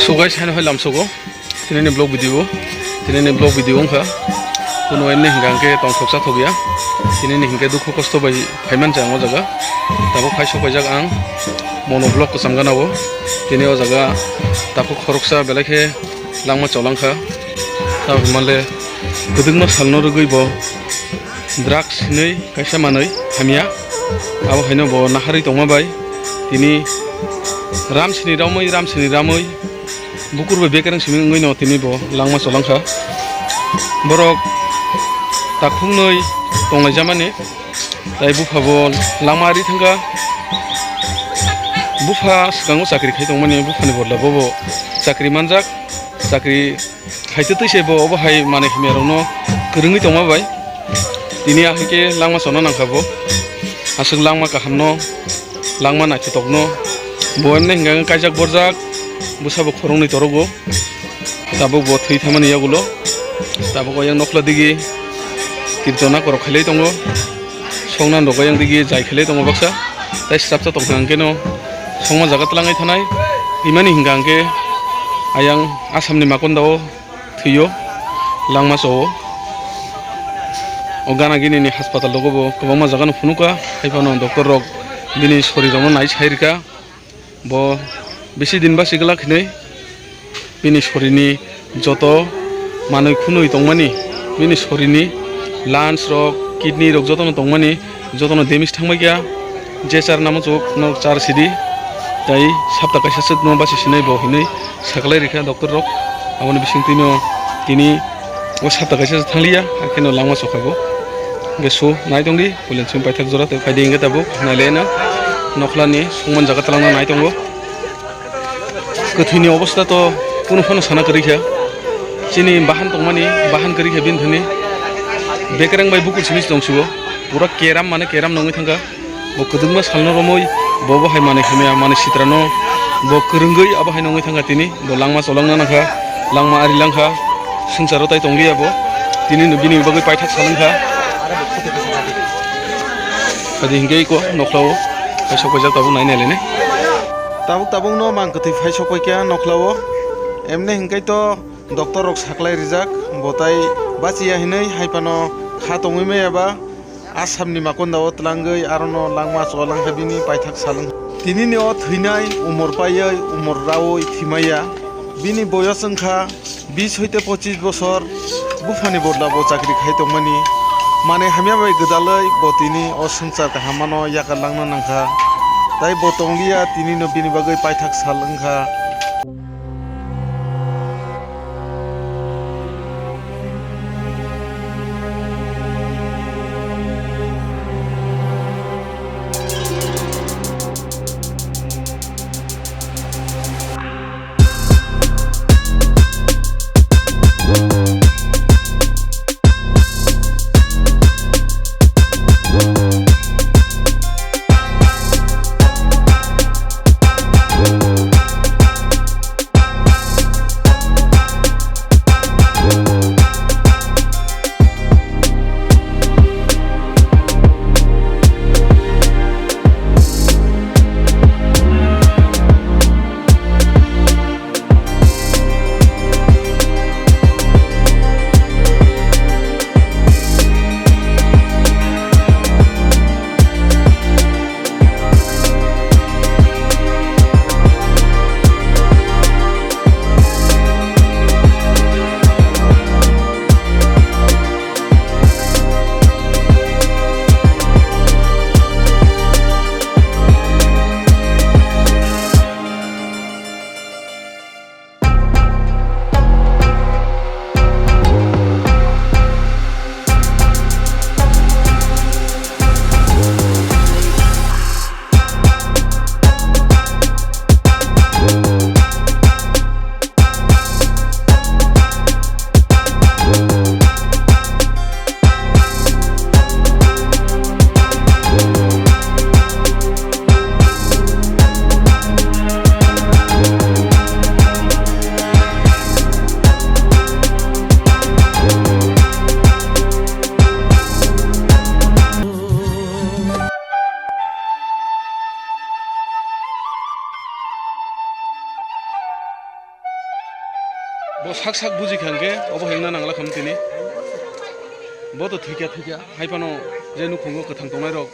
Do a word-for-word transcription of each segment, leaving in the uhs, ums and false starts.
So guys, haino hai lamsogo. Tini ni vlog video, tini ni vlog video wngkha. Kuno emni hingka hingke tongthok chathok ya. Tini ni hingke dukhu kosto bai phaiman chang o jaga. Tabuk phai sok paijak ang mono vlog kwcham gana o. Tini o jaga takhuk khoroksa belai khe langma cholangkha. Tabuk male kwdwkma salno rwgwi bo drugs hinwi kaisa manwi hamya. Abo haino bo naharwi tongma bai tini ram sini ramwi, ram sini ramwi bukur bai bekereng simi wngwi no tini bo langma cholangkha. Borok takhuknwi tonglaijamani, tai bupha bo langma ari thangkha. Bupha swkango chakri khai tongmani, buphani bodla bobo chakri manjak, chakri khaitwi twi se bo obo hai manwi hamya rokno kwrwngwi tongma bai. Tini ahai khe langma chona nangkha bo. Aswk langma kahamno, langma naithotokno bo emne hingka khe kaijak borjak, bwsa bo khoroknwi torogo. Tabuk bo thwi thamani yagulo. Tabuk oyang nokla digi kirtona korok khailai tongo. Songnan rok oyang digi jai khailai tongo baksa. Tai srapsa tongkha hingke no songma jaga twlangwi thanai. Imani hingka hingke ayang Assamni makonda o thwio, langma cho o. O gana gini ni haspatal rogo bo kwbangma jaga no phunukha, hai phano doctor rok bini sori rok no nai sai rikha. Bo bisi din basi glak hinwi bini sorini joto manwi khunwi tongmani, bini sorini lungs rok, kidney rok jotono tongmani, jotono damage thangbai kha. Je char namo chuk no char sidi, tai sapta kaisa swk no basi sinai bo hinwi saklai rikha doctor rok. Aboni bising twino tini o sapta kaisa thangliya, hakheno langma chokhago. Hingke su nai tongdi, pulen simi paithak jora tei phaidi hingke tabuk nai le no nokhlani songman jaga twlangna nai tongo. Kwthwini obostha to kunu phano sana kwrwi kha. Chini bahan tongmani, bahan kwrwi kha bini thani. Bekereng bai bukur simi tongsigo. Pura keram mane keram nongwi thangkha. Bo kwdwkma salno romwi, bo bo hai manwi hamya, manwi sitrano bo kwrwngwi abo hai nongwi thangkha tini. Bo langma cholangna nangkha, langma ari langkha, swngcharo tai tongliya bo. Tini no bini bagwi paithak salwngkha. Adi hingke iko nokhlao, paisok paijak tabuk nai nai lainai. Tabuk tabuk no mang kwthwi paisok paikha nokhlao. Emne hingke to doctor rok saklai rijak, bo tai bachiya hinwi hai phano kha tongwi maya ba. Assamni makonda o twlangwi arono langma cholangkha bini paithak salwng. Tinini o thwinai umor paiwi umor raui thwimaya. Bini boyos wngkha bis hoite pochis bosor. Buphani bodla bo chakri khai tongmani. Manwi hamya bai gwdalwi bo tini o swngchar kaham mano yakar langna nangkha. Tai bo tongliya tinino bini bagwi paithak sal wngkha. Bo sak sak buji kha hwnkhe obo hengna nangla kham tini. Bo to thwikya thwikya hai phano je nukhungo kwthang tongnai rok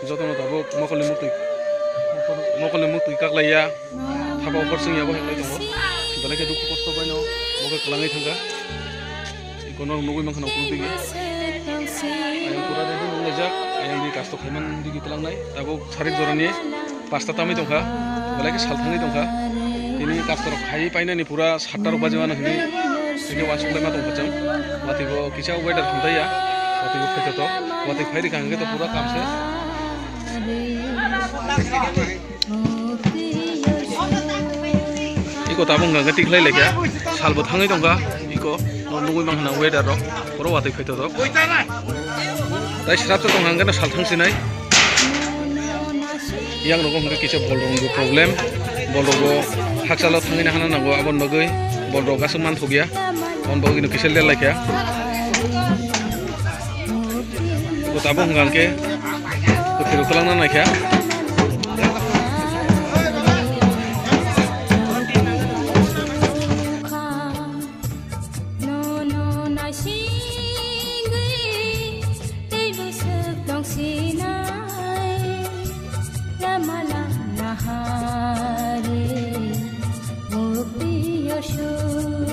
jotono tabuk mokolni muktwi mokolni muktwi kaklaiya thapa okhor chwngya bo henglai tongo. Belai khe dukhu kosto baino bo khe kwlangwi thangkha. Ikono nugwi mankha nang kuluk digi. Ayang pura ready nang laijak, ayang di kasto khaiman digi twlangnai. Tabuk sarik jorani pasta tamwi tongkha, belai khe sal thangwi tongkha. Tini kastorok khai painani pura satta rok baji mano hwnwi tini uansuk laima tongkha chwng. Watwi bo kisa weather hamjaya, watwi bo phaithotok, watwi phai rikha hwnkhe to pura kam se. Iko tabuk hwnkha hwnkhe tikhlai laikha, salbo thangwi tongkha, iko no nugwi mankha na weather rok, pura watwi phaithotok. Tai srapsa tongkha hwnkhe no sal thangsinai. Yang rogo hwnkhe kisa bol rok ni problem, bol rogo hakchalo thangwi nahana nango, aboni bagwi bol rok aswk manthokya, aboni bagwi no kisa lel laikha. Bo tabuk hwnkha hwnkhe kwthwirok kwlangna naikha. Nono naisingwi tei bwswk tongsinai, lama lama hari mukti yosuk.